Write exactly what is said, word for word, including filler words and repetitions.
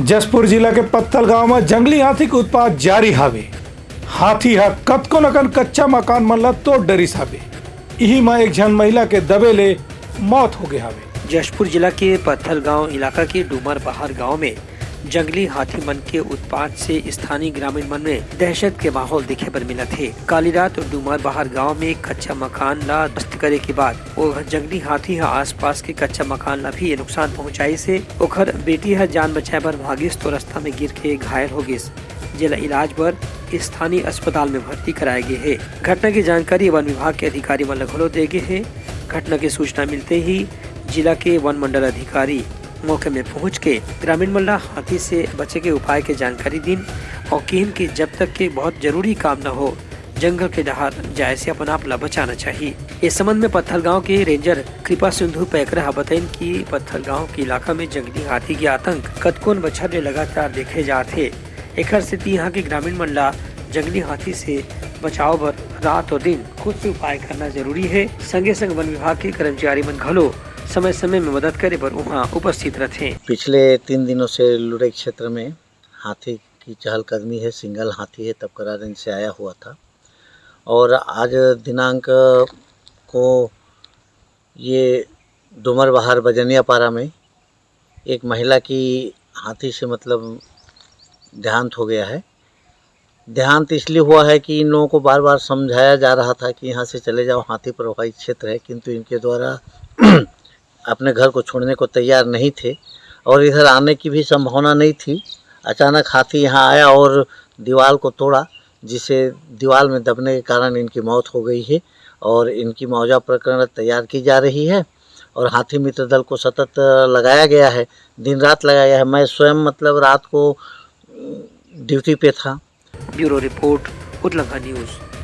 जशपुर जिला के पत्थलगांव म जंगली हाथी के उत्पात जारी हावे। हाथी ह कतकोन अकन कच्चा मकान मन ल तोड़ डरिस हावे। इही म एक झन महिला के दबे ले मौत हो गे हावे। जशपुर जिला के पत्थलगांव इलाका के डूमर बहार गांव में जंगली हाथी मन के उत्पात से स्थानीय ग्रामीण मन में दहशत के माहौल देखे बर मिलत हे। काली रात डूमर बहार गांव में कच्चा मकान ला ध्वस्त करे के बाद ओ जंगली हाथी ह आसपास के कच्चा मकान ला भी नुकसान पहुंचाइस हे। ओखर बेटी ह जान बचाए बर भागिस तो रस्ता में गिर के घायल हो गिस, जेला इलाज बर स्थानीय अस्पताल में भर्ती कराए गे हे। घटना की जानकारी वन विभाग के अधिकारी मन ल घलो दे गे हे। घटना की सूचना मिलते ही जिला के वन मंडल अधिकारी मौके में पहुंच के ग्रामीण मन ला हाथी से बचे के उपाय के जानकारी दिन और किहिन कि जब तक के बहुत जरूरी काम न हो, जंगल के डहार जाए से अपन आप ला बचाना चाहिए। इस संबंध में पत्थलगांव के रेंजर कृपा सिंधु पैकरा ह बताइन कि पत्थलगांव के इलाका में जंगली हाथी के आतंक कतकोन बछर ले लगातार देखे जात हे। एखर सेती यहाँ के ग्रामीण मन ला जंगली हाथी से बचाव बर रात और दिन खुद से उपाय करना जरूरी है। संगे संग वन विभाग के कर्मचारी मन घलो समय समय में मदद करे बर उहाँ उपस्थित रथे। पिछले तीन दिनों से लुरई क्षेत्र में हाथी की चहलकदमी है। सिंगल हाथी है, तपकरा रेंज से आया हुआ था और आज दिनांक को ये डूमर बहार बजनिया पारा में एक महिला की हाथी से मतलब देहांत हो गया है। देहांत इसलिए हुआ है कि इन लोगों को बार बार समझाया जा रहा था कि यहाँ से चले जाओ, हाथी प्रभावित क्षेत्र है, किंतु इनके द्वारा अपने घर को छोड़ने को तैयार नहीं थे और इधर आने की भी संभावना नहीं थी। अचानक हाथी यहाँ आया और दीवार को तोड़ा, जिससे दीवार में दबने के कारण इनकी मौत हो गई है और इनकी मुआवजा प्रकरण तैयार की जा रही है और हाथी मित्र दल को सतत लगाया गया है, दिन रात लगाया गया है। मैं स्वयं मतलब रात को ड्यूटी पे था। Bureau report, Utlanga news.